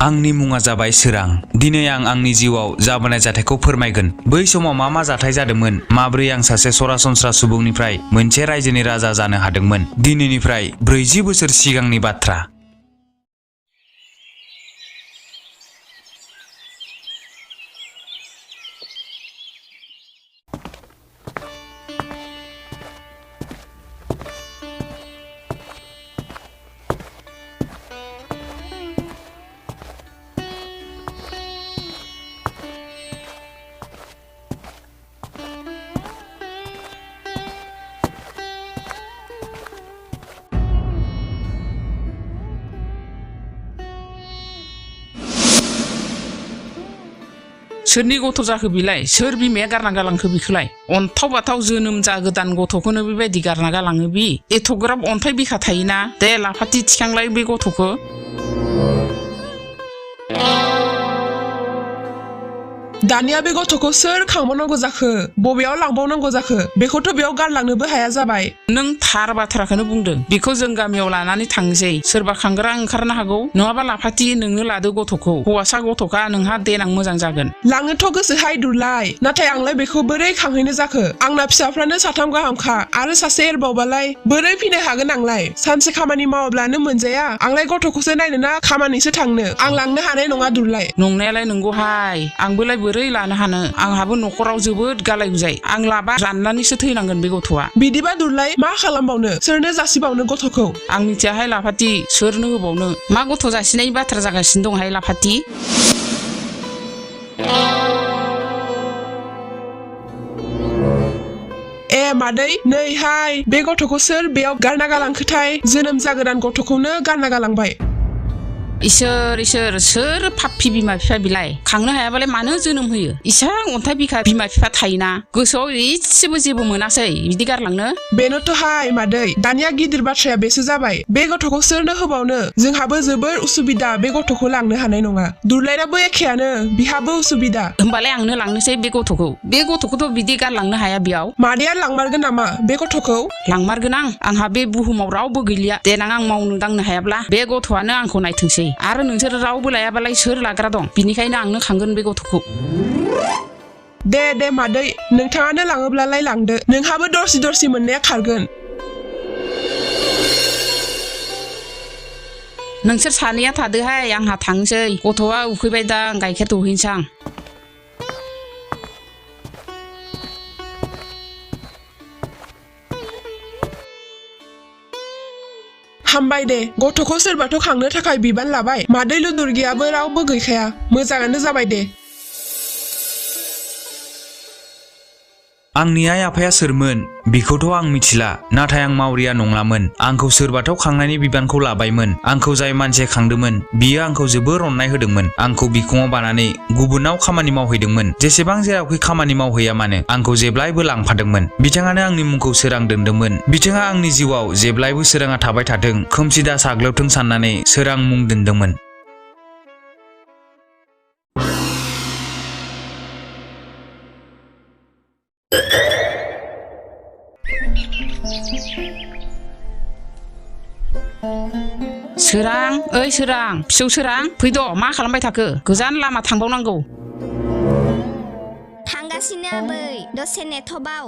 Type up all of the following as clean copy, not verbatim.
आंनि मुङा जाबाय सोरां। दिनै आं आंनि जिउआव जाबोनाय जाथायखौ फोरमायगोन। बै समाव मा जाथाय जादोंमोन, माब्रै आं सासे सरासनस्रा सुबुंनिफ्राय मोनसे रायजोनि राजा जानो हादोंमोन। दिनैनिफ्राय 40 बोसोर सिगांनि बाथ्रा। सोरनि गथ' जाखो बिलाय? सोर बिमाया गारना गालांखो बिखौलाय? अन्थाव बाथाव जोनोम जागोदान गथ'खौनो बेबायदि गारना गालाङो बि? एथ'ग्राब अन्थाइ बिखा थायोना? दे लाफाथि थिखांलाय बे गथ'खौ। दानिया बे गथ'खौ सोर खांबावनांगौ जाखो? बबेयाव लांबावनांगौ जाखो? बेखौथ' बेयाव गारलांनोबो हाया जाबाय। नों थार बाथ्राखौनो बुंदों। बेखौ जों गामियाव लानानै थांसै। सोरबा खांग्रा ओंखारनो हागौ। नङाबा लाफाथि नोंनो लादो गथ'खौ। हौवासा गथ'खा नोंहा देनां मोजां जागोन। लांनोथ' गोसोहाय दुरलाय, नाथाय आंलाय बेखौ बोरै खांहैनो जाखो? आंना फिसाफ्रानो 3 गाहामखा, आरो सासे एरबावबालाय बोरै फैनो हागोन आंलाय? सानसे खामानि मावाब्लानो मोनजाया। आंलाय गथ'खौसो नायनो ना खामानिसो थांनो? आं लांनो हानाय नङा दुरलाय। नंनायालाय नंगौहाय, आंबोलाय बोरै लानो हानो? आंहाबो न'खराव जोबोद गालाय गुजाय। आं लाबा राननानैसो थैनांगोन बे गथ'आ। बिदिबा दुरलाय मा खालामबावनो? सोरनो जासिबावनो गथ'खौ? आं मिथियाहाय लाफाथि, सोरनो होबावनो? मा गथ' जासिनायनि बाथ्रा जागासिनो दंहाय लाफाथि? ए मादै, नैहाय बे गथ'खौ सोर बेयाव गारना गालांखोथाय? जोनोम जागोदान गथ'खौनो गारना गालांबाय। इसोर इसोर, सोर पापि बिमा बिफा बिलाय? खांनो हायाबालाय मानो जोनोम होयो? इसां अन्थाइ बिखा बिमा बिफा थायोना? गोसोआव इसेबो जेबो मोनासै बिदि गारलांनो? बेनोथ'हाय मादै, दानिया गिदिर बाथ्राया बेसो जाबाय। बे गथ'खौ सोरनो होबावनो? जोंहाबो जोबोर उसुबिदा, बे गथ'खौ लांनो हानाय नङा। दुरलायनाबो एखेयानो, बिहाबो उसुबिदा। होमबालाय आंनो लांनोसै बे गथ'खौ। बे गथ'खौथ' बिदि गारलांनो हाया बेयाव। मादैया लांमारगोन नामा बे गथ'खौ? लांमारगोन आंहा बे बुहुमाव रावबो गैलिया। देनां आं मावनो दांनो हायाब्ला बे गथ'आनो आंखौ नायथोंसै। आरो नोंसोर रावबो लायाबालाय सोर लाग्रा दं? बिनिखायनो आंनो खांगोन बे गथ'खौ। दे मादै, नोंथाङानो लाङोब्लालाय लांदो। नोंहाबो दरसि मोननाया खारगोन। नोंसोर सानैया थादोहाय, आंहा थांसै। गथ'आ उखैबाय दां, गाइखेर दौहैनोसै आं। हामबाय दे, गथ'खौ सोरबाथ' खांनो थाखाय बिबान लाबाय। मादै लुदुरगियाबो रावबो गैखाया। मोजाङानो जाबाय दे। आंनि आइ आफाया सोरमोन बेखौथ' आं मिथिला, नाथाय आं मावरिया नंलामोन। आंखौ सोरबाथ' खांनायनि बिबानखौ लाबायमोन। आंखौ जाय मानसिया खांदोंमोन बियो आंखौ जोबोर अननाय होदोंमोन। आंखौ बिखुङाव बानानै गुबुनाव खामानि मावहैदोंमोन। जेसेबां जेरावखि खामानि मावहैया मानो आंखौ जेब्लायबो लांफादोंमोन। बिथाङानो आंनि मुंखौ सोरां दोनदोंमोन। बिथाङा आंनि जिउआव जेब्लायबो सोराङा थाबाय थाथों, खोमसि दा साग्लोबथों साननानै सोरां मुं दोनदोंमोन। सोरां, ओइ सोरां, फिसौ सोरां, फैद'। मा खालामबाय थाखो? गोजान लामा थांबावनांगौ। थांगासिनो आबै, दसे नेथ'बाव।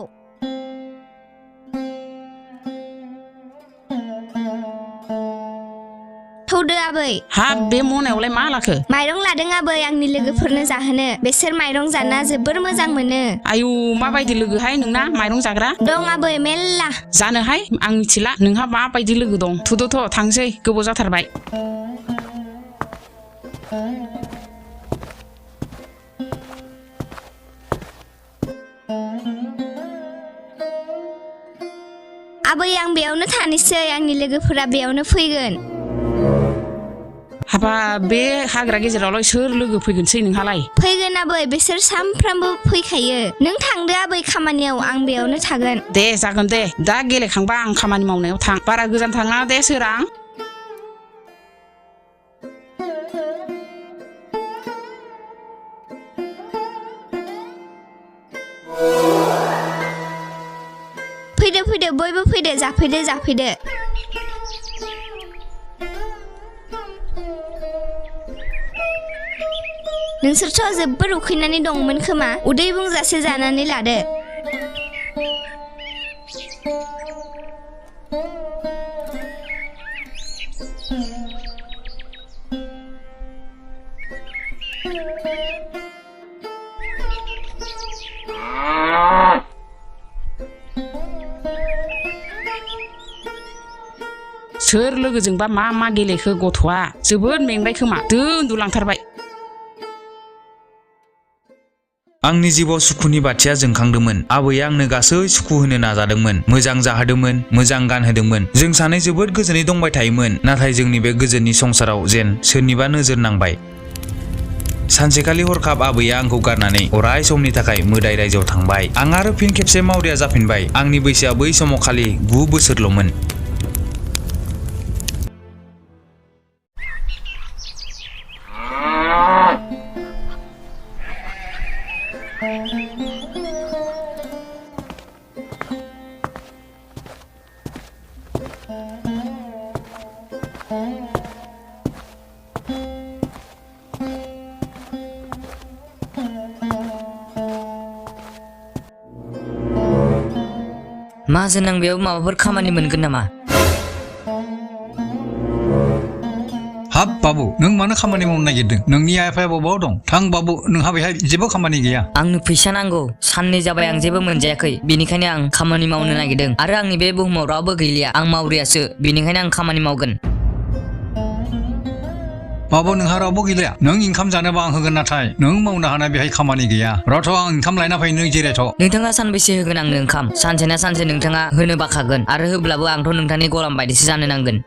थौदो आबै। हाब, बे मनायावलाय मा लाखो? माइरं लादों आबै, आंनि लोगोफोरनो जाहोनो। बिसोर माइरं जाना जोबोर मोजां मोनो। आयु, माबायदि लोगोहाय नोंना माइरं जाग्रा? दं आबै, मेल्ला। जानोहाय, आं मिथिला नोंहा माबायदि लोगो दं। थुदोथ', थांसै, गोबाव जाथारबाय। आबै, आं बेयावनो थानोसै, आंनि लोगोफोरा बेयावनो फैगोन। हाबा, बे हाग्रा गेजेरावलाय सोर लोगो फैगोनसै नोंहालाय? फैगोन आबै, बिसोर सामफ्रामबो फैखायो। नों थांदो आबै खामानियाव, आं बेयावनो थागोन। दे जागोन दे, दा गेलेखांबा आं खामानि मावनायाव थां। बारा गोजान थाङा दे सोरां। फैदो बयबो फैदो, जाफैदो। नोंसोरथ' जोबोद उखैनानै दंमोन खोमा उदै बुंजासे जानानै लादो सोर लोगोजोंबा मा गेलेखो गथ'आ जोबोद मेंबाय खोमा दो उन्दुलांथारबाय आंनि जिउआव सुखुनि बाथिया जोंखांदोंमोन आबैया आंनो गासै सुखु होनो नाजादोंमोन मोजां जाहोदोंमोन मोजां गानहोदोंमन जों सानै जोबोद गोजोनै दंबाय थायोमोन नाथाय जोंनि बे गोजोननि संसाराव जेन सोरनिबा नोजोर नांबाय सानसेखालि हरखाब आबैया आंखौ गारनानै अराय समनि थाखाय मोदाय रायजोआव थांबाय आं आरो फिन खेबसे मावरिया जाफिनबाय आंनि बैसोआ बै समाव खालि 9 बोसोरल'मोन माजों आं बेयाव माबाफोर खामानि मोनगोन नामा हाब बाबु नों मानो खामानि मावनो नागिरदों नोंनि आइ आफाया बबाव दं थां बाबु नोंहा बेहाय जेबो खामानि गैया आंनो फैसा नांगौ साननै जाबाय आं जेबो मोनजायाखै बेनिखायनो आं खामानि मावनो नागिरदों आरो आंनि बे बुहुमाव रावबो गैलिया आं मावरियासो बेनिखायनो आं खामानि मावगोन बाबु नोंहा रावबो गैलिया नों इंखाम जानोबा आं होगोन नाथाय नों मावनो हानाय बेहाय खामानि गैया रथ' आं इंखाम लायना फै नों जिरायथ' नोंथाङा सानबेसे होगोन आंनो ओंखाम सानसे ना सानसे नोंथाङा होनो बाखागोन आरो होब्लाबो आंथ' नोंथांनि गलाम बायदिसो जानो नांगोन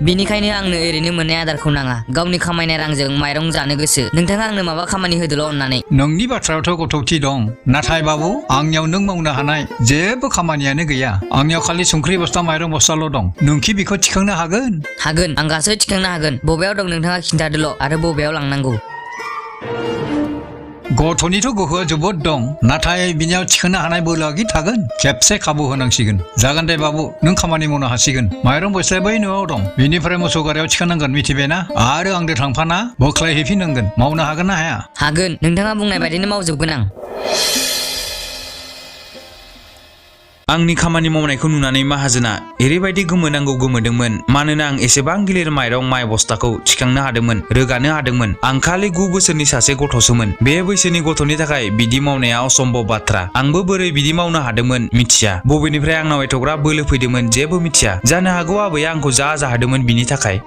बेनिखायनो आंनो ओरैनो मोननाय आदारखौ नाङा गावनि खामायनाय रांजों माइरं जानो गोसो नोंथाङा आंनो माबा खामानि होदोल' अननानै नोंनि बाथ्रायावथ' गथौथि दं नाथाय बाबु आंनियाव नों मावनो हानाय जेबो खामानियानो गैया आंनियाव खालि संख्रि बस्ता माइरं बस्ताल' दं नोंखि बेखौ थिखांनो हागोन हागोन आं गासै थिखांनो हागोन बबेयाव दं नोंथाङा खिन्थादोल' आरो बबेयाव लांनांगौ गथ'निथ' गोहोआ जोबोद दं नाथाय बिनियाव थिखांनो हानाय बोलोआ थागोन खेबसे खाबु होनांसिगोन जागोन दे बाबु नों खामानि मावनो हासिगोन माइरं बस्ताया बै न'आव दं बेनिफ्राय मोसौ गारियाव थिखांनांगोन मिथिबायना आरो आंजों थांफाना बोख्लायहैफिननांगोन मावनो हागोन ना हाया हागोन नोंथाङा बुंनाय बायदिनो मावजोबगोन आं आंनि खामानि मावनायखौ नुनानै माहाजोना ओरैबायदि गोमोनांगौ गोमोदोंमोन मानोना आं एसेबां गिलिर माइरं माइ बस्ताखौ थिखांनो हादोंमोन रोगानो हादोंमोन आं खालि 9 बोसोरनि सासे गथ'सोमोन बे बैसोनि गथ'नि थाखाय बिदि मावनाया असम्भब बाथ्रा आंबो बोरै बिदि मावनो हादोंमोन मिथिया बबेनिफ्राय आंनाव एथ'ग्राब बोलो फैदोंमोन जेबो मिथिया जानो हागौ आबैया आंखौ जा जाहोदोंमोन बिनि थाखाय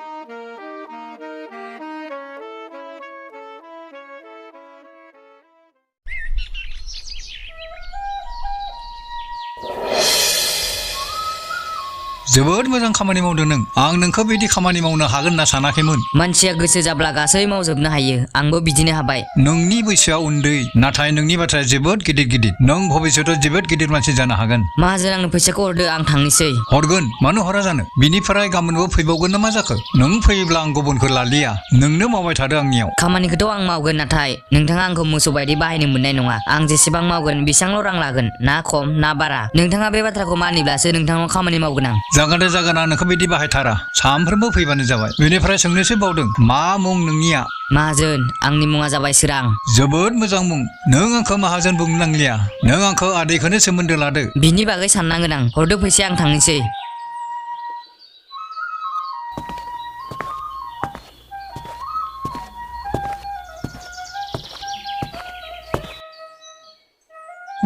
जोबोद मोजां खामानि मावदों नों आं नोंखौ बिदि खामानि मावनो हागोन होनना सानाखैमोन मानसिया गोसो जाब्ला गासै मावजोबनो हायो आंबो बिदिनो हाबाय नोंनि बैसोआ उन्दै नाथाय नोंनि बाथ्राया जोबोद गिदिर नों भबिष्यतआव जोबोद गिदिर मानसि जानो हागोन माहाजोन आंनो फैसाखौ हरदो आं थांनोसै हरगोन मानो हरा जानो बिनिफ्राय गाबोनबो फैबावगोन ना मा जाखो नों फैयोब्ला आं गुबुनखौ लालिया नोंनो मावबाय थादो आंनियाव खामानिखौथ' आं मावगोन नाथाय नोंथाङा आंखौ मोसौ बायदि बाहायनो मोननाय नङा आं जेसेबां मावगोन बेसेबांल' रां लागोन ना खम ना बारा नोंथाङा बे बाथ्राखौ मानिब्लासो नोंथांनाव खामानि मावगोन आं जागोन दे जागोन आं नोंखौ बिदि बाहायथारा सानफ्रोमबो फैबानो जाबाय बेनिफ्राय सोंनोसो बावदों मा मुं नोंनिया माहाजोन आंनि मुङा जाबाय सोरां जोबोद मोजां मुं नों आंखौ माहाजोन बुंनो नांलिया नों आंखौ आदैखौनो सोमोन्दो लादो बिनि बागै साननांगोन आं हरदो फैसाया आं थांनोसै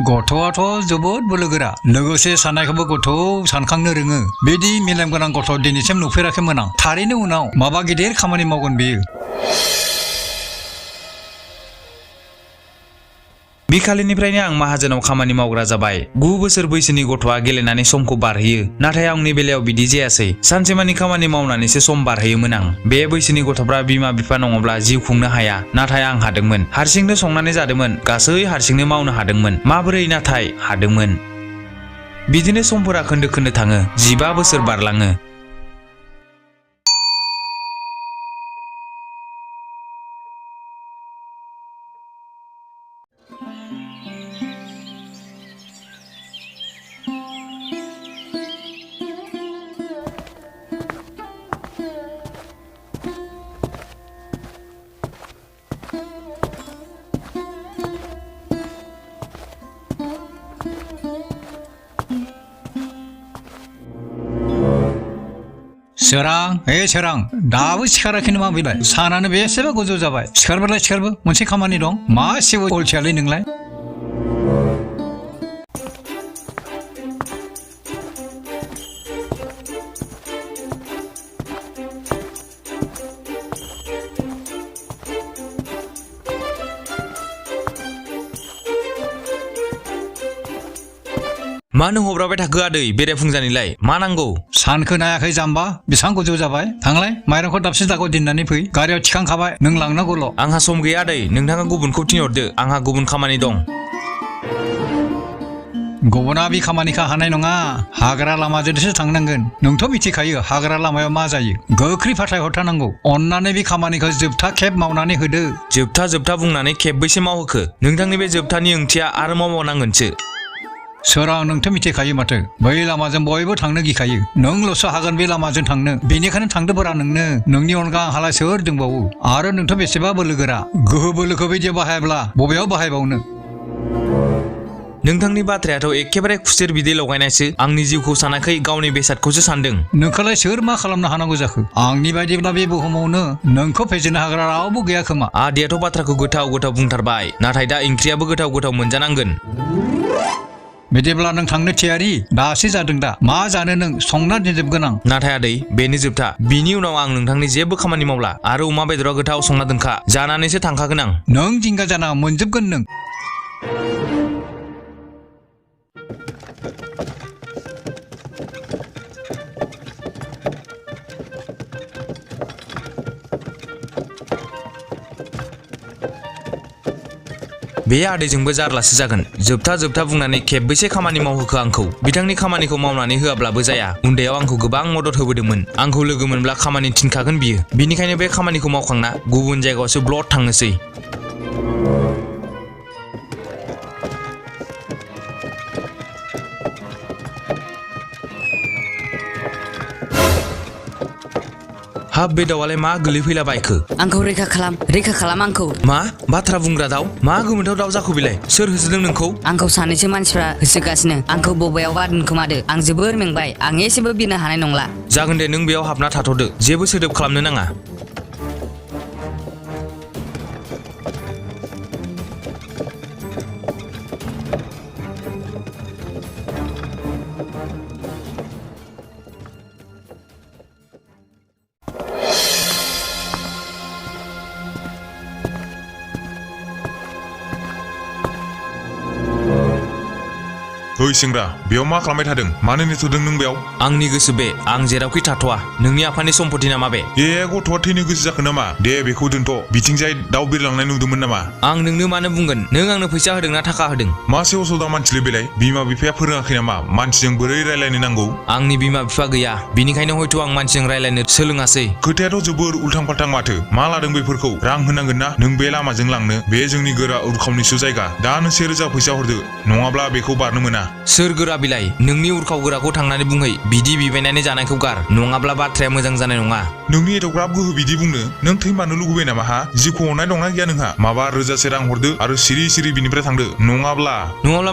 गथ'आथ' जोबोद बोलोगोरा लोगोसे साननायखौबो गथ' सानखांनो रोङो बिदि मेलेम गोनां गथ' दिनैसिम नुफेराखैमोन आं थारैनो उनाव माबा गिदिर खामानि मावगोन बियो बिखालिनिफ्रायनो आं माहाजोनाव खामानि मावग्रा जाबाय 9 बोसोर बैसोनि गथ'आ गेलेनानै समखौ बारहोयो नाथाय आंनि बेलायाव बिदि जायासै सानसेमानि खामानि मावनानैसो सम बारहोयोमोन आं बे बैसोनि गथ'फ्रा बिमा बिफा नङाब्ला जिउ खुंनो हाया नाथाय आं हादोंमोन हारसिंनो संनानै जादोंमोन गासै हारसिंनो मावनो हादोंमोन माबोरै नाथाय हादोंमोन बिदिनो समफोरा खोन्दो खोन्दो थाङो 15 बोसोर बारलाङो सोरां दाबो सिखाराखै नामा बेलाय सानानो बेसेबा गोजौ जाबाय सिखारबो मोनसे खामानि दं मा सेबो अलसियालै नोंलाय मानो हब्राबाय थाखो आदै बेरेफुंजानिलाय मा नांगौ सानखौ नायाखै जाम्बा बेसां गोजौ जाबाय थांलाय माइरंखौ दाबसे जायगायाव दोननानै फै गारियाव थिखांखाबाय नों लांनांगौल' आंहा सम गैया आदै नोंथाङा गुबुनखौ थिनहरदो आंहा गुबुन खामानि दं गुबुना बे खामानिखौ हानाय नङा हाग्रा लामाजोंसो थांनांगोन नोंथ' मिथिखायो हाग्रा लामायाव मा जायो गोख्रै फाथायहरथारनांगौ अन्नानै बे खामानिखौ जोबथा खेब मावनानै होदो जोबथा बुंनानै खेबबैसो मावहोखो नोंथांनि बे जोबथानि ओंथिया आरो मावबावनांगोनसो सोरां नोंथ' मिथिखायो माथो बै लामाजों बयबो थांनो गिखायो नोंल'सो हागोन बे लामाजों थांनो बेनिखायनो थांदोब्रा नोंनि अनगा आंहालाय सोर दंबावो आरो नोंथ' बेसेबा बोलोगोरा गोहो बोलोखौ बिदि बाहायाब्ला बबेयाव बाहायबावनो नोंथांनि बाथ्रायाथ' एखेबारे खुसेर बिदै लगायनायसो आंनि जिउखौ सानाखै गावनि बेसादखौसो सानदों नोंखौलाय सोर मा खालामनो हानांगौ जाखो आंनि बायदिब्ला बे बुहुमावनो नोंखौ फेजेननो हाग्रा रावबो गैया खोमा आदैयाथ' बाथ्राखौ गोथाव बुंथारबाय नाथाय दा ओंख्रियाबो गोथाव मोनजानांगोन बिदिब्ला नों थांनो थियारि दासो जादों दा मा जानो नों संना दोनजोबगोन आं नाथाय आदै बेनो जोबथा बिनि उनाव आं नोंथांनि जेबो खामानि मावला आरो अमा बेदरा गोथाव संना दोनखा जानानैसो थांखागोन आं नों जिंगा जाना मोनजोबगोन नों बे आदैजोंबो जारलासो जागोन जोबथा बुंनानै खेबबैसे खामानि मावहोखो आंखौ बिथांनि खामानिखौ मावनानै होआब्लाबो जाया उन्दैयाव आंखौ गोबां मदद होबोदोंमोन आंखौ लोगो मोनब्ला खामानि थिनखागोन बियो बिनिखायनो बे खामानिखौ मावखांना गुबुन जायगायावसो ब्लड थांनोसै हाब बे दाउआलाय मा गोलैफैला बायखो आंखौ रैखा खालाम आंखौ मा बाथ्रा बुंग्रा दाउ मा गोमोथाव दाउ जाखो बेलाय सोर होसोदों नोंखौ आंखौ सानैसो मानसिफ्रा होसोगासिनो आंखौ बबेयावबा दोनखोमादो आं जोबोर मेंबाय आं एसेबो बिरनो हानाय नंला जागोन दे नों बेयाव हाबना थाथ'दो जेबो सोदोब खालामनो नाङा ओइ सेंग्रा बेयाव मा खालामबाय थादों मानो नेथ'दों नों बेयाव आंनि गोसो बे आं जेरावखि थाथ'आ नोंनि आफानि सम्पति नामा बे ए गथ'आ थैनो गोसो जाखो नामा दे बेखौ दोनथ' बिथिंजाय दाउ बिरलांनाय नुदोंमोन नामा आं नोंनो मानो बुंगोन नों आंनो फैसा होदों ना थाखा होदों मासे असदा मानसिलै बेलाय बिमा बिफाया फोरोङाखै नामा मानसिजों बोरै रायलायनो नांगौ आंनि बिमा बिफा गैया बिनिखायनो हयथ' आं मानसिजों रायलायनो सोलोङासै खोथायाथ' जोबोर उल्थां फाल्थां माथो मा लादों बेफोरखौ रां होनांगोन ना नों बे लामाजों लांनो बे जोंनि गोरा उरखावनिसो जायगा दा नों 1000 फैसा हरदो नङाब्ला बेखौ बारनो मोना सोर गोरा बिलाय नोंनि उरखाव गोराखौ थांनानै बुंहै बिदि बिबायनानै जानायखौ गार नङाब्ला बाथ्राया मोजां जानाय नङा नोंनि एथ'ग्राब गोहो बिदि बुंनो नों थैमारनो लुगैबाय नामा हा जिउखौ अननाय दंना गैया नोंहा माबा 1000 रां हरदो आरो सिरि बिनिफ्राय थांदो नङाब्ला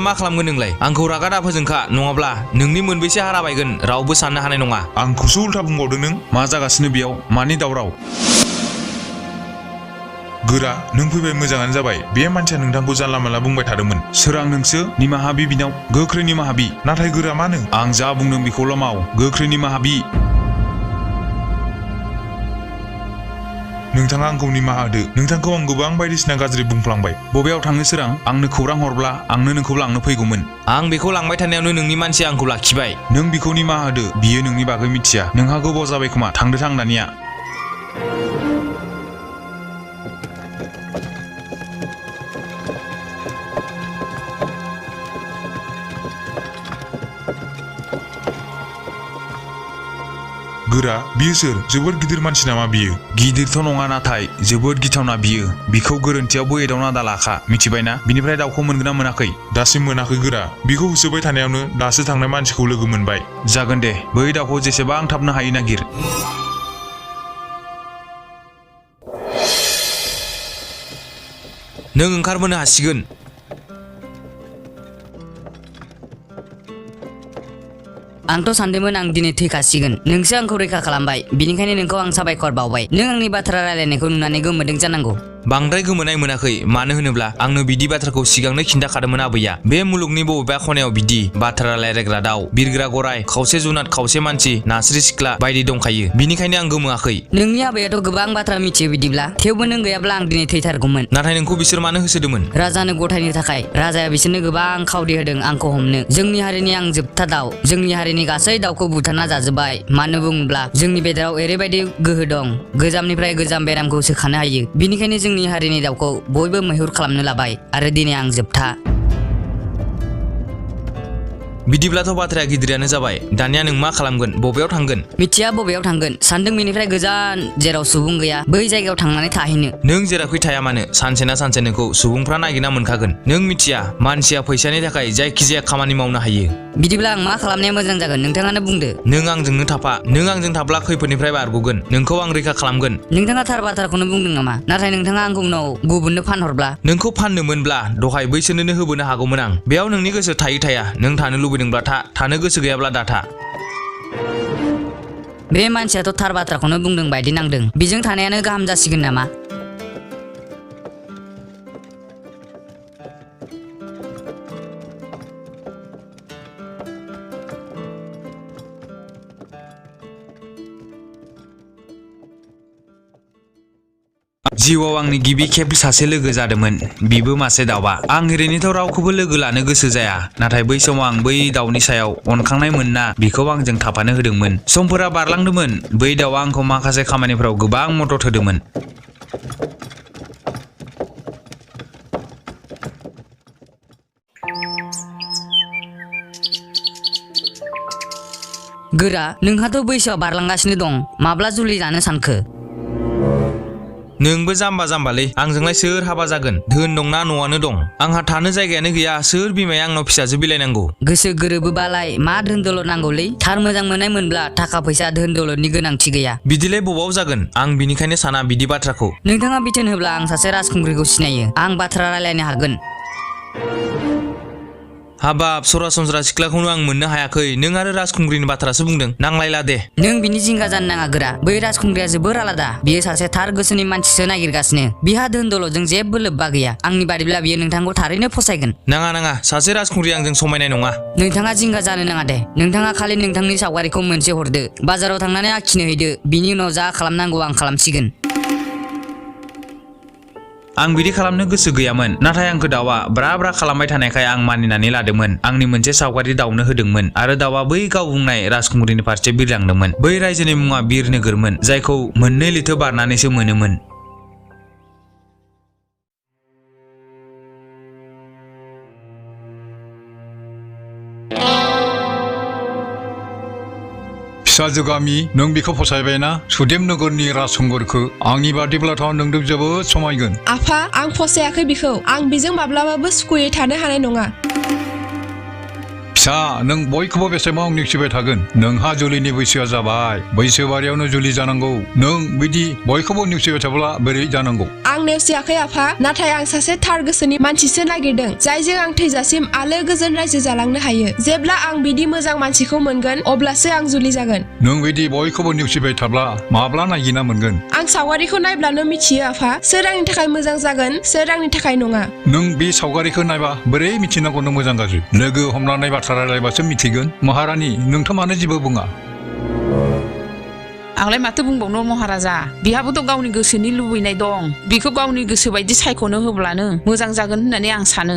मा खालामगोन नोंलाय आंखौ रागा दाफोजोंखा नङाब्ला नोंनि मोनबैसे हारा बायगोन रावबो साननो हानाय नङा आंखौसो उल्था बुंबावदों नों मा जागासिनो बेयाव मानि दावराव गोरा नों फैबाय मोजाङानो जाबाय बे मानसिया नोंथांखौ जानला मानला बुंबाय थादोंमोन सोरां नोंसो निमाहा बि बिनाव गोख्रै निमाहा बि नाथाय गोरा मानो आं जा बुंदों बेखौल' माव गोख्रै निमाहा बि नोंथाङा आंखौ निमाहा होदो नोंथांखौ आं गोबां बायदिसिना गाज्रि बुंफ्लांबाय बबेयाव थांनो सोरां आंनो खौरां हरब्ला आंनो नोंखौ लांनो फैगौमोन आं बेखौ लांबाय थानायावनो नोंनि मानसिया आंखौ लाखिबाय नों बिखौ निमाहा होदो बियो नोंनि बागै मिथिया नोंहा गोबाव जाबाय खोमा थांदो थां दानिया गोरा बियो सोर जोबोद गिदिर मानसि नामा बियो गिदिरथ' नङा नाथाय जोबोद गिथावना बियो बिखौ गोरोन्थियावबो एदावना दालाखा मिथिबायना बिनिफ्राय दाउखौ मोनगोन ना मोनाखै दासिम मोनाखै गोरा बिखौ होसोबाय थानायावनो दासो थांनाय मानसिखौ लोगो मोनबाय जागोन दे बै दाउखौ जेसेबां थाबनो हायो नागिर नों ओंखारबोनो हासिगोन। आंथ' सानदोंमोन आं दिनै थैखासिगोन नोंसो आंखौ रैखा खालामबाय बिनिखायनो नोंखौ आं साबायखर बावबाय नों आंनि बाथ्रा रायलायनायखौ नुनानै गोमोदों जानांगौ बांद्राय गोमोनाय मोनाखै मानो होनोब्ला आंनो बिदि बाथ्राखौ सिगांनो खिन्थाखादोंमोन आबैया बे मुलुगनि बबेबा खनायाव बिदि बाथ्रा रायलायग्रा दाउ बिरग्रा गराय खावसे जुनाद खावसे मानसि नास्रि सिख्ला बायदि दंखायो बिनिखायनो आं गोमोआखै नोंनि आबैयाथ' गोबां बाथ्रा मिथियो बिदिब्ला थेवबो नों गैयाब्ला आं दिनै थैथारगौमोन नाथाय नोंखौ बिसोर मानो होसोदोंमोन राजानो गथायनो थाखाय राजाया बिसोरनो गोबां खावरि होदों आंखौ हमनो जोंनि हारिनि आं जोबथा दाउ जोंनि हारिनि गासै दाउखौ बुथारना जाजोब्बाय मानो बुङोब्ला जोंनि बेदराव ओरैबायदि गोहो दं गोजामनिफ्राय गोजाम बेरामखौ सोखानो हायो बिनिखायनो जोंनि हारिनि दाउखौ बयबो मैहुर खालामनो लाबाय आरो दिनै आं जोबथा बिदिब्लाथ' बाथ्राया गिदिरानो जाबाय दानिया नों मा खालामगोन बबेयाव थांगोन मिथिया बबेयाव थांगोन सानदों बेनिफ्राय गोजान जेराव सुबुं गैया बै जायगायाव थांनानै थाहैनो नों जेरावखि थाया मानो सानसे ना सानसे नोंखौ सुबुंफ्रा नागिरना मोनखागोन नों मिथिया मानसिया फैसानि थाखाय जायखिजाया खामानि मावनो हायो बिदिब्ला आं मा खालामनाया मोजां जागोन नोंथाङानो बुंदो नों आंजोंनो थाफा नों आंजों थाब्ला खैफोदनिफ्राय बारग'गोन नोंखौ आं रैखा खालामगोन नोंथाङा थार बाथ्राखौनो बुंदों नामा नाथाय नोंथाङा आंखौ उनाव गुबुननो फानहरब्ला नोंखौ फाननो मोनब्ला दहाय बैसोरनो होबोनो हागौमोन आं बेयाव नोंनि गोसो थायो थाया नों थानो लुबैदोंब्ला थानो गोसो गैयाब्ला दाथा बे मानसियाथ' थार बाथ्राखौनो बुंदों बायदि नांदों बेजों थानायानो गाहाम जासिगोन नामा जिउआव आंनि गिबि खेब सासे लोगो जादोंमोन बिबो मासे दाउआ आं ओरैनोथ' रावखौबो लोगो लानो गोसो जाया नाथाय बै समाव आं बै दाउनि सायाव अनखांनाय मोनना बिखौ आंजों थाफानो होदोंमोन समफोरा बारलांदोंमोन बै दाउआ आंखौ माखासे खामानिफोराव गोबां मदद होदोंमोन गोरा नोंहाथ' बैसोआव बारलांगासिनो दं माब्ला जुलि जानो सानखो नोंबो जाम्बा जाम्बालै आंजोंलाय सोर हाबा जागोन धोन दंना न'आनो दं आंहा थानो जायगायानो गैया सोर बिमाया आंनाव फिसाजो बिलाइनांगौ गोसो गोरोबोबालाय मा धोन दौलद नांगौलै थार मोजां मोननाय मोनब्ला थाखा फैसा धोन दौलदनि गोनांथि गैया बिदिलाय बबाव जागोन आं बिनिखायनो साना बिदि बाथ्राखौ नोंथाङा बिथोन होब्ला आं सासे राजखुंग्रिखौ सिनायो आं बाथ्रा रायलायनो हागोन हाबाब सरासनस्रा सिख्लाखौनो आं मोननो हायाखै नों आरो राजखुंग्रिनि बाथ्रासो बुंदों नांलायला दे नों बिनि जिंगा जानो नाङा गोरा बै राजखुंग्रिया जोबोर आलादा बियो सासे थार गोसोनि मानसिसो नागिरगासिनो बिहा धोन दौलदजों जेबो लोब्बा गैया आंनि बादिब्ला बियो नोंथांखौ थारैनो फसायगोन नाङा सासे राजखुंग्रि आंजों समायनाय नङा नोंथाङा जिंगा जानो नाङा दे नोंथाङा खालि नोंथांनि सावगारिखौ मोनसे हरदो बाजाराव थांनानै आखिनो हैदो बिनि उनाव जा खालामनांगौ आं खालामसिगोन आं बिदि खालामनो गोसो गैयामोन नाथाय आंखौ दाउआ ब्रा ब्रा खालामबाय थानायखाय आं मानिनानै लादोंमोन आंनि मोनसे सावगारि दाउनो होदोंमोन आरो दाउआ बै गाव बुंनाय राजखुंग्रिनि फारसे बिरलांदोंमोन बै रायजोनि मुङा बिर नोगोरमोन जायखौ मोननै लैथो बारनानैसो मोनोमोन फिसाजो गामि नों बेखौ फसायबायना सुदेम नगरनि राजखुंगुरखौ आंनि बादिब्लाथ' नोंदों जोबोद समायगोन आफा आं फसायाखै बिखौ आं बेजों माब्लाबाबो सुखुयै थानो हानाय नङा फिसा नों बयखौबो बेसेबां नेवसिबाय थागोन नोंहा जुलिनि बैसोआ जाबाय बैसो बारियावनो जुलि जानांगौ नों बिदि बयखौबो नेवसिबाय थाब्ला बोरै जानांगौ आं नेवसियाखै आफा नाथाय आं सासे थार गोसोनि मानसिसो नागिरदों जायजों आं थैजासिम आलो गोजोन रायजो जालांनो हायो जेब्ला आं बिदि मोजां मानसिखौ मोनगोन अब्लासो आं जुलि जागोन नों बिदि बयखौबो नेवसिबाय थाब्ला माब्ला नागिरना मोनगोन आं सावगारिखौ नायब्लानो मिथियो आफा सोर आंनि थाखाय मोजां जागोन सोर आंनि थाखाय नङा नों बे सावगारिखौ नायबा बोरै मिथिनांगौ नों मोजां गाज्रि लोगो हमनानै बाथ्रा रायलायबासो मिथिगोन महारानि नोंथ' मानो जेबो बुङा आंलाय माथो बुंबावनो महाराजा बिहाबोथ' गावनि गोसोनि लुबैनाय दं बिखौ गावनि गोसो बायदि सायख'नो होब्लानो मोजां जागोन होननानै आं सानो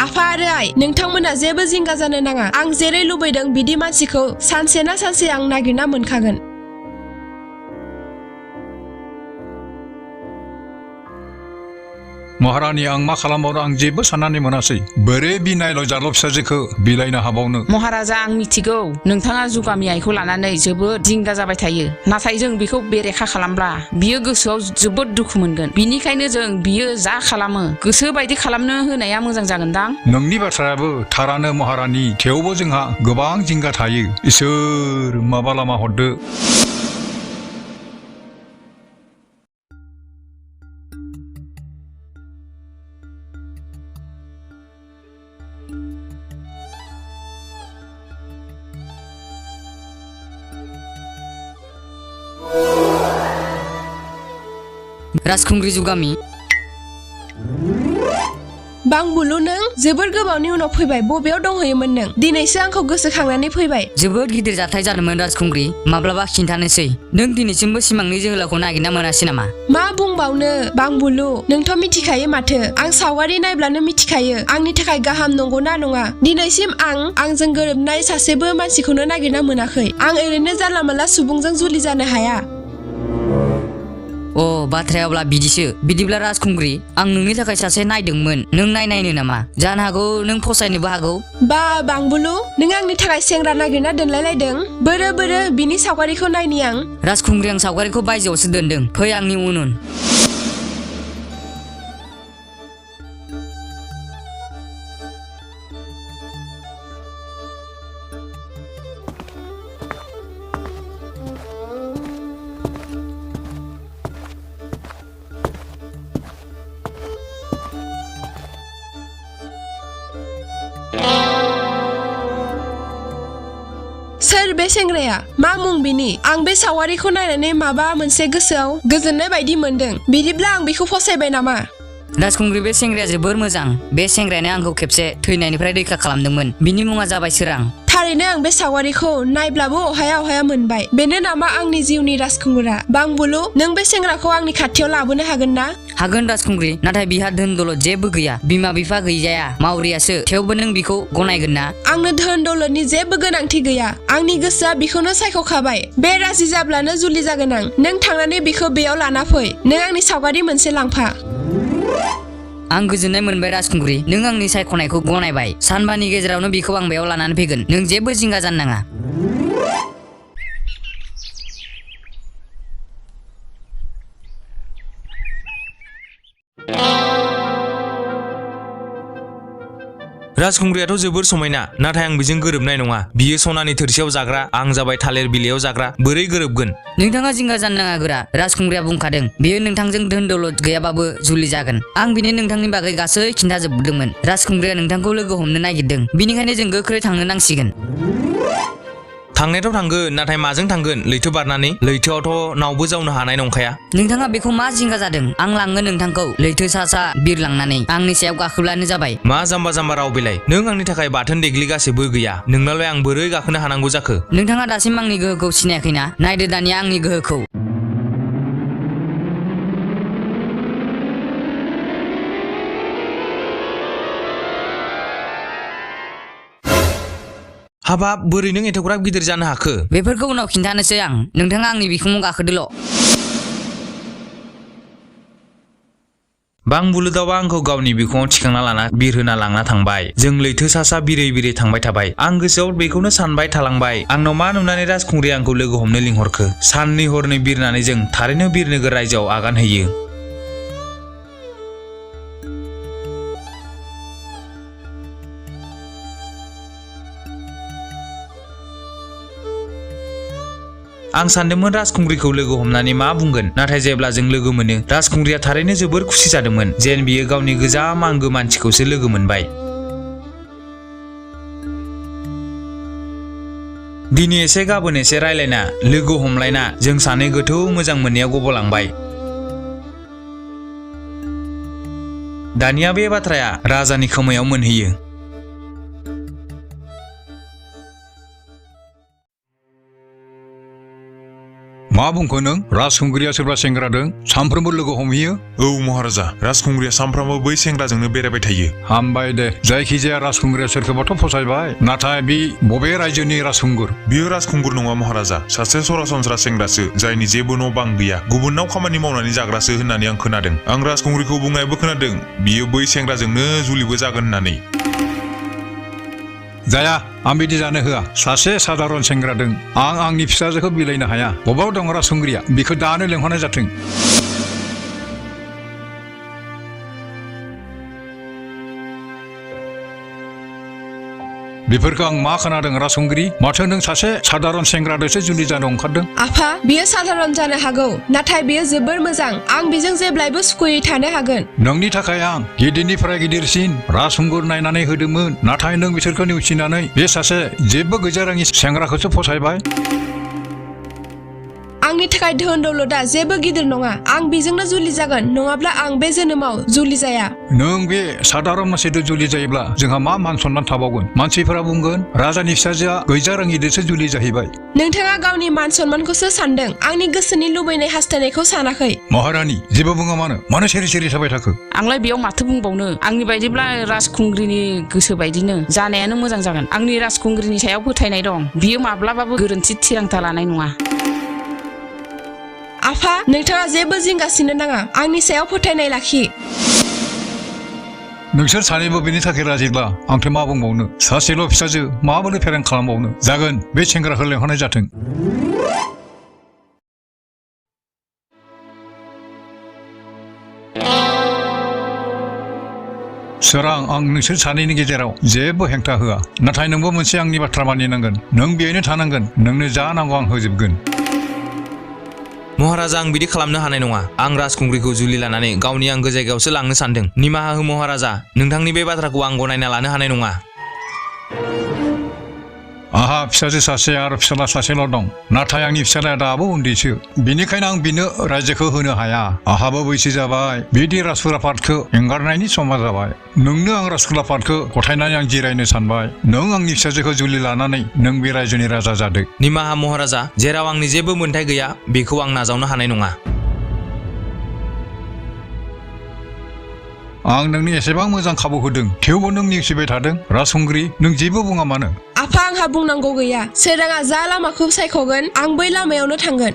आफा आरो आइ नोंथांमोना जेबो जिंगा जानो नाङा आं जेरै लुबैदों बिदि मानसिखौ सानसे ना सानसे आं नागिरना मोनखागोन महारानि आं मा खालामबावनो आं जेबो साननानै मोनासै बोरै बिनायल' जारल' फिसाजोखौ बिलाइनो हाबावनो महाराजा आं मिथिगौ नोंथाङा जुगामि आइखौ लानानै जोबोद जिंगा जाबाय थायो नाथाय जों बिखौ बेरेखा खालामब्ला बियो गोसोआव जोबोद दुखु मोनगोन बिनिखायनो जों बियो जा खालामो गोसो बायदि खालामनो होनाया मोजां जागोनदां नोंनि बाथ्रायाबो थारानो महारानि थेवबो जोंहा गोबां जिंगा थायो इसोर माबा लामा हरदो राजखुंग्रि जुगामि बांबुलु नों जोबोर गोबावनि उनाव फैबाय बबेयाव दंहैयोमोन नों दिनैसो आंखौ गोसोखांनानै फैबाय जोबोद गिदिर जाथाय जादोंमोन राजखुंग्रि माब्लाबा खिन्थानोसै नों दिनैसिमबो सिमांनि जोहोलावखौ नागिरना मोनासै नामा मा बुंबावनो बांबुलु नोंथ' मिथिखायो माथो आं सावगारि नायब्लानो मिथिखायो आंनि थाखाय गाहाम नंगौना नङा दिनैसिम आंजों गोरोबनाय सासेबो मानसिखौनो नागिरना मोनाखै आं ओरैनो जानला मोनला सुबुंजों जुलि जानो हाया अ बाथ्राया अब्ला बिदिसो बिदिब्ला राजखुंग्रि आं नोंनि थाखाय सासे नायदोंमोन नों नायनो नामा जानो हागौ नों फसायनोबो हागौ बा बांबुलु नों आंनि थाखाय सेंग्रा नागिरना दोनलायलायदों बोरो बिनि सावगारिखौ नायनि आं राजखुंग्रि आं सावगारिखौ बायजोआवसो दोनदों फै आंनि उन सोर बे सेंग्राया मा मुं बिनि आं बे सावगारिखौ नायनानै माबा मोनसे गोसोआव गोजोननाय बायदि मोनदों बिदिब्ला आं बेखौ फसायबाय नामा राजखुंग्रि बे सेंग्राया जोबोर मोजां बे सेंग्रायानो आंखौ खेबसे थैनायनिफ्राय रैखा खालामदोंमोन बिनि मुङा जाबाय सोरां थारैनो आं बे सावगारिखौ नायब्लाबो अहाया मोनबाय बेनो नामा आंनि जिउनि राजखुंगुरा बांबुलु नों बे सेंग्राखौ आंनि खाथियाव लाबोनो हागोन ना हागोन राजखुंग्रि नाथाय बिहा धोन दौलत जेबो गैया बिमा बिफा गैजाया मावरियासो थेवबो नों बिखौ गनायगोन ना आंनो धोन दौलतनि जेबो गोनांथि गैया आंनि गोसोआ बिखौनो सायख'खाबाय बे राजि जाब्लानो जुलि जागोन आं नों थांनानै बिखौ बेयाव लाना फै नों आंनि सावगारि मोनसे लांफा आं गोजोननाय मोनबाय राजखुंग्रि नों आंनि सायख'नायखौ गनायबाय सानबानि गेजेरावनो बिखौ आं बेयाव लानानै फैगोन नों जेबो जिंगा जानो नाङा राजखुंग्रियाथ' जोबोर समायना नाथाय आं बेजों गोरोबनाय नङा बियो सनानि थोरसियाव जाग्रा आं जाबाय थालिर बिलाइयाव जाग्रा बोरै गोरोबगोन नोंथाङा जिंगा जानो नाङा गोरा राजखुंग्रिया बुंखादों बेयो नोंथांजों धोन दौलत गैयाबाबो जुलि जागोन आं बिनो नोंथांनि बागै गासै खिन्थाजोबदोंमोन राजखुंग्रिया नोंथांखौ लोगो हमनो नागिरदों बिनिखायनो जों गोख्रै थांनो नांसिगोन थांनायाथ' थांगोन नाथाय माजों थांगोन लैथो बारनानै लैथोआवथ' नावबो जावनो हानाय नंखाया नोंथाङा बेखौ मा जिंगा जादों आं लांगोन नोंथांखौ लैथो सा बिरलांनानै आंनि सायाव गाखोब्लानो जाबाय मा जाम्बा राव बेलाय नों आंनि थाखाय बाथोन देग्लिगासेबो गैया नोंनालाय आं बोरै गाखोनो हानांगौ जाखो नोंथाङा दासिम आंनि गोहोखौ सिनायाखैना नायदो दानिया आंनि गोहोखौ हाबाब बोरै नों एथ'ग्राब गिदिर जानो हाखो बेफोरखौ उनाव खिन्थानोसै आं नोंथाङा आंनि बिखुङाव गाखोदोल' बांबुलु दाउआ आंखौ गावनि बिखुङाव थिखांना लाना बिरहोना लांना थांबाय जों लैथो सा बिरै थांबाय थाबाय आं गोसोआव बेखौनो सानबाय थालांबाय आंनाव मा नुनानै राजखुंग्रिया आंखौ लोगो हमनो लिंहरखो साननै हरनै बिरनानै जों थारैनो बिरनोगोर रायजोआव आगान होयो आं सानदोंमोन राजखुंग्रिखौ लोगो हमनानै मा बुंगोन नाथाय जेब्ला जों लोगो मोनो राजखुंग्रिया थारैनो जोबोर खुसि जादोंमोन जेन बियो गावनि गोजाम आंगो मानसिखौसो लोगो मोनबाय दिनै एसे गाबोन एसे रायलायना लोगो हमलायना जों सानै गोथौ मोजां मोननायाव गबलांबाय दानिया बे बाथ्राया राजानि खोमायाव मोनहैयो मा बुंखो नों राजखुंग्रिया सोरबा सेंग्रादों सानफ्रोमबो लोगो हमहैयो औ महाराजा राजखुंग्रिया सानफ्रामबो बै सेंग्राजोंनो बेरायबाय थायो हामबाय दे जायखिजाया राजखुंग्रिया सोरखौबाथ' फसायबाय नाथाय बि बबे रायजोनि राजखुंगुर बियो राजखुंगुर नङा महाराजा सासे सरासनस्रा सेंग्रासो जायनि जेबो न' बां गैया गुबुननाव खामानि मावनानै जाग्रासो होननानै आं खोनादों आं राजखुंग्रिखौ बुंनायबो खोनादों बियो बै सेंग्राजोंनो जुलिबो जागोन होननानै जाया आं बिदि जानो होआ सासे साधारन सेंग्रादों आं आंनि फिसाजोखौ बिलाइनो हाया बबाव दं राजखुंग्रिया बिखौ दानो लेंहरनाय जाथों बेफोरखौ आं मा खोनादों राजखुंग्रि माथो नों सासे साधारन सेंग्रादोंसो जुलि जानो ओंखारदों आफा बियो साधारन जानो हागौ नाथाय बियो जोबोर मोजां आं बेजों जेब्लायबो सुखुयै थानो हागोन नोंनि थाखाय आं गिदिरनिफ्राय गिदिरसिन राजखुंगुर नायनानै होदोंमोन नाथाय नों बिसोरखौ नेवसिनानै बे सासे जेबो गैजारोङि सेंग्राखौसो फसायबाय आं आंनि थाखाय धोन दौलतआ जेबो गिदिर नङा आं बेजोंनो जुलि जागोन नङाब्ला आं बे जोनोमाव जुलि जाया नों बे सादारन मानसिजों जुलि जायोब्ला जोंहा मा मान सनमान थाबावगोन मानसिफोरा बुंगोन राजानि फिसाजोआ गैजा रोङिदोसो जुलि जाहैबाय नोंथाङा गावनि मान सनमानखौसो सानदों आंनि गोसोनि लुबैनाय हास्थायनायखौ सानाखै महारानी जेबो बुङा मानो सिरि सिरि थाबाय थाखो आंलाय बेयाव माथो बुंबावनो आंनि बायदिब्ला राजखुंग्रिनि गोसो बायदिनो जानायानो मोजां जागोन आंनि राजखुंग्रिनि सायाव फोथायनाय दं बियो माब्लाबाबो गोरोन्थि थिरांथा लानाय नङा आफा नोंथाङा जेबो जिंगासिनो नाङा आंनि सायाव फोथायनाय लाखि नोंसोर सानैबो बेनि थाखाय राजिब्ला आंथ' मा बुंबावनो सासेल' फिसाजो माबोरै फेरें खालामबावनो जागोन बे सेंग्राखौ लेंहरनाय जाथों सोरां आं नोंसोर सानैनि गेजेराव जेबो हेंथा होआ नाथाय नोंबो मोनसे आंनि बाथ्रा मानिनांगोन नों बेहायनो थानांगोन नोंनो जा नांगौ आं होजोबगोन महाराजा आं बिदि खालामनो हानाय नङा आं राजखुंग्रिखौ जुलि लानानै गावनि आंगो जायगायावसो लांनो सानदों निमाहा हो महाराजा नोंथांनि बे बाथ्राखौ आं गनायना लानो हानाय नङा आहा फिसाजो सासे आरो फिसाला सासेल' दं नाथाय आंनि फिसालाया दाबो उन्दैसो बेनिखायनो आं बिनो रायजोखौ होनो हाया आहाबो बैसो जाबाय बिदि राजखुलाफादखौ एंगारनायनि समा जाबाय नोंनो आं राजखुलाफादखौ गथायनानै आं जिरायनो सानबाय नों आंनि फिसाजोखौ जुलि लानानै नों बे रायजोनि राजा जादो निमाहा महाराजा जेराव आंनि जेबो मोन्थाय गैया बेखौ आं नाजावनो हानाय नङा आं नोंनो एसेबां मोजां खाबु होदों थेवबो नों नेवसिबाय थादों राजखुंग्रि नों जेबो बुङा मानो आफा आंहा बुंनांगौ गैया सोराङा जा लामाखौ सायख'गोन आं बै लामायावनो थांगोन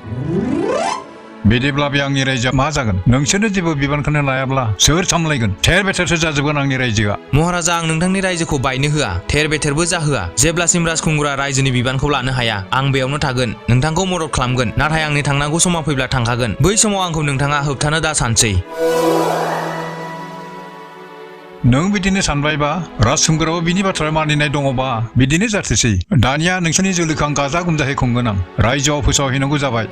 बिदिब्ला बे आंनि रायजोआ मा जागोन नोंसोरनो जेबो बिबानखौनो लायाब्ला सोर सामलायगोन थेर बेथेरसो जाजोबगोन आंनि रायजोआ महाराजा आं नोंथांनि रायजोखौ बायनो होआ थेर बेथेरबो जाहोआ जेब्लासिम राजखुंगुरा रायजोनि बिबानखौ लानो हाया आं बेयावनो थागोन नोंथांखौ मदद खालामगोन नाथाय आंनि थांनांगौ समा फैब्ला थांखागोन बै समाव आंखौ नोंथाङा होबथानो दा सानसै नों बिदिनो सानबायबा राजखुंगुराबो बिनि बाथ्रा मानिनाय दङबा बिदिनो जाथोसै दानिया नोंसोरनि जुलिखौ आं गाजा गोमजायै खुंगोन आं रायजोआव फोसावहैनांगौ जाबाय